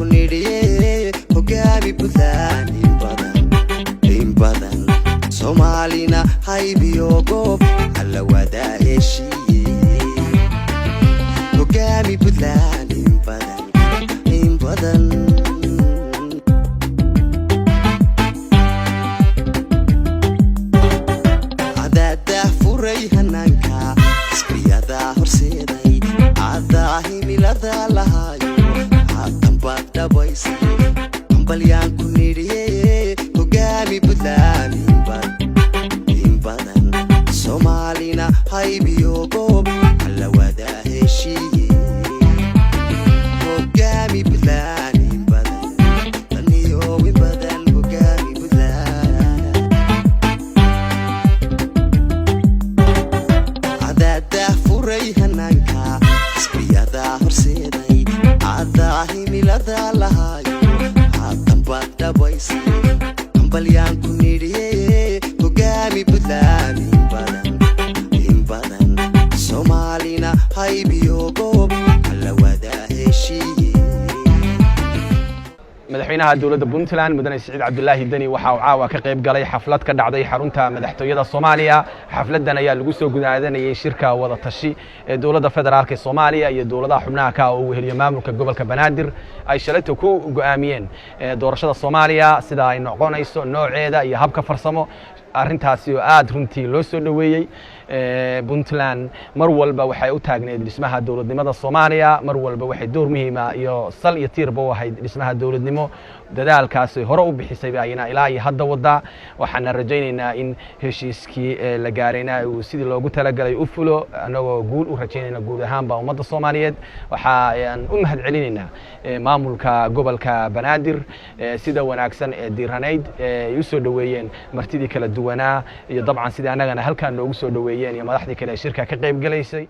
Hambalyaanku nidhiye, hogaami Puntland in badan, in badan. Soomaalina haybiyo goob hala wadaa heshiiye. Hogaami Puntland in badan, in badan. Cadaadah furay hanaanka, xisbiyadaa horseeday, cadaa himilada lahaayo, haatan baad dhabaysay. Hambalyaanku nidhiye, hogaami Puntland in badan. Soomaalina haybiyo goob hala wadaa heshiiye. Hogaami Puntland in badan, taniyo in badan. Hogaami Puntland. Cadaadah furay hanaanka, xisbiyadaa horseeday, cadaa himilada lahaayo, haatan baad dhabaysay. Hambalyaanku nidhiye, hogaami Puntland in badan, in badan. Soomaalina haybiyo goob hala wadaa heshiiye. Madaxweynaha dowladda Puntland, Mudane Siciid Cabdulaahi Deni, waxa uu caawa ka qayb galay xaflad ka dhacday xarunta madaxtooyada Soomaaliya. Xafladdan ayaa lagu soo gudaadanayay shirka wada tashi ee dowladda federaalka ee Soomaaliya iyo dowladaha xubnaha ka oo uu weheliyo maamulka gobolka Banaadir ay shalayto ku go'aamiyeen doorashada Soomaaliya, sida ay noqonayso, nooceeda iyo habka farsamo. Arrintaasi oo aad runtii loo soo dhoweeyey. Puntland mar walba waxay u taagneyd dhismaha dowladnimada Soomaaliya. Mar walba waxay door muhiima iyo sal iyo tiirba u ahayd dhismaha dowladnimo. Dadaalkaasi hore u bixisay ayna ilaa iyo hadda wadaa. Waxaana rajaynaynaa in heshiiskii la gaarayna uu sidii loogu talagalay u fulo, annagoo guul u rajaynayna guud ahaanba ummadda Soomaaliyeed. Waxaan u mahad celinaynaa maamulka gobolka Banaadir sida wanaagsan ee diiranayd ay u soo dhoweeyeen martidii kala duwanaa, iyo dabcan sidii annagana halkaan noogu soo dhoweeyeen iyo madaxdii kale ee shirka ka qayb galaysay.